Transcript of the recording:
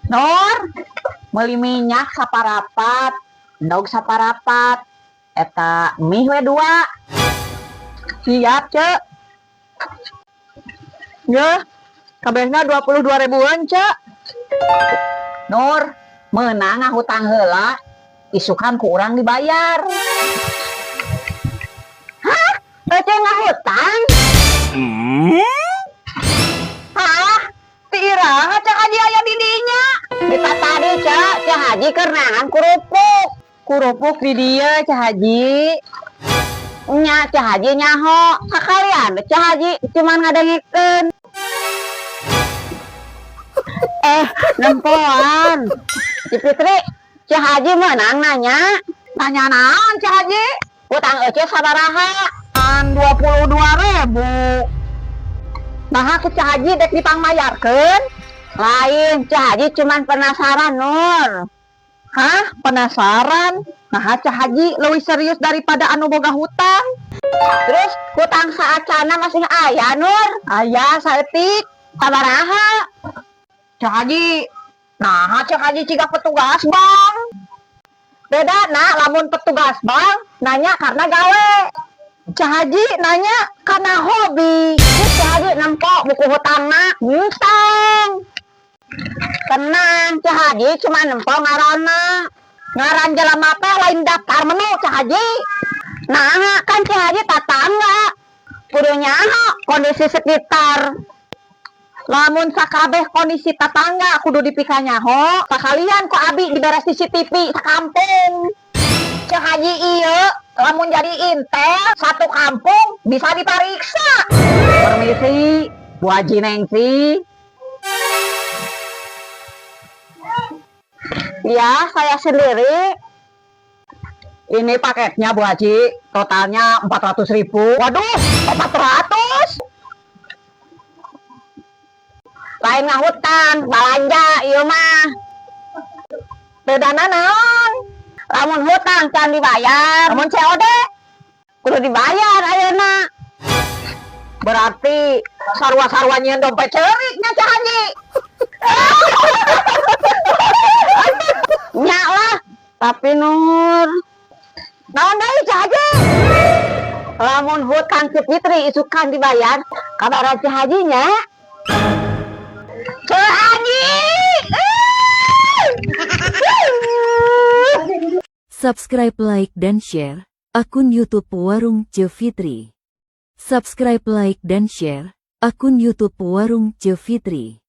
Nur, meuli minyak saparapat, endog saparapat, eta mie we dua. Siap, Cek. Ya, kabehna 22 ribuan, Cek. Nur, meunang ngahutang heula, isukan ku urang dibayar. Hah? Ece ngahutang? Hah? Ti iraha Cek Haji aya di dinya? Kita tadi, Cek, Cek Haji keur neangan kerupuk. Kerupuk di dieu, Cek Haji. Nya, Cek Haji nyaho. Sakalian Cek Haji cuman ngadengekeun. Eh, nempoan. Ci Fitri, Cek Haji meunang nanya. Nanya naon, Cek Haji? Hutang Ece sabaraha? An 22 ribu. Nah, aku Cek Haji dek dipangmayarkeun. Lain, Cek Haji cuman penasaran, Nur. Hah? Penasaran? Nah, Cek Haji lebih serius daripada anu boga hutang. Terus hutang saacana masih aya, Nur? Aya saeutik. Sabaraha? Cek Haji, nah Cek Haji ciga petugas bank. Beda nah, lamun petugas bank nanya karena gawe. Cek Haji nanya karena hobi. Terus Cek Haji nempo buku hutangna. Hutang. Tenang, Cek Haji cuma nempo ngaranna. Ngaran jelema teh lain daftar menu, Cek Haji. Nah, kan Cek Haji tatangga. Kudu nyaho kondisi sekitar. Lamun sakabeh kondisi tetangga kudu dipikanyaho, sakalian ku abi dibere CCTV sakampung. Cek Haji ieu lamun jadi intel satu kampung bisa diperiksa. Permisi, Bu Haji Nengsi. Ya, saya sendiri. Ini paketnya, Bu Haji, totalnya 400 ribu. Waduh, 400? Lain ngahutang, balanja ieu mah. Bedana naon? Lamun hutang can dibayar. Lamun COD? Kudu dibayar ayeuna. Berarti sarua-sarua nyieun dompet ceurik nya, Cek Haji. Nya lah, tapi Nur, Naon deui, Cek Haji? Lamun hutang si Fitri isukan dibayar, kabaran Cek Haji nya. Cek Haji! Subscribe, like, dan share akun YouTube Warung Ce Fitri. Subscribe, like, dan share akun YouTube Warung Ce Fitri.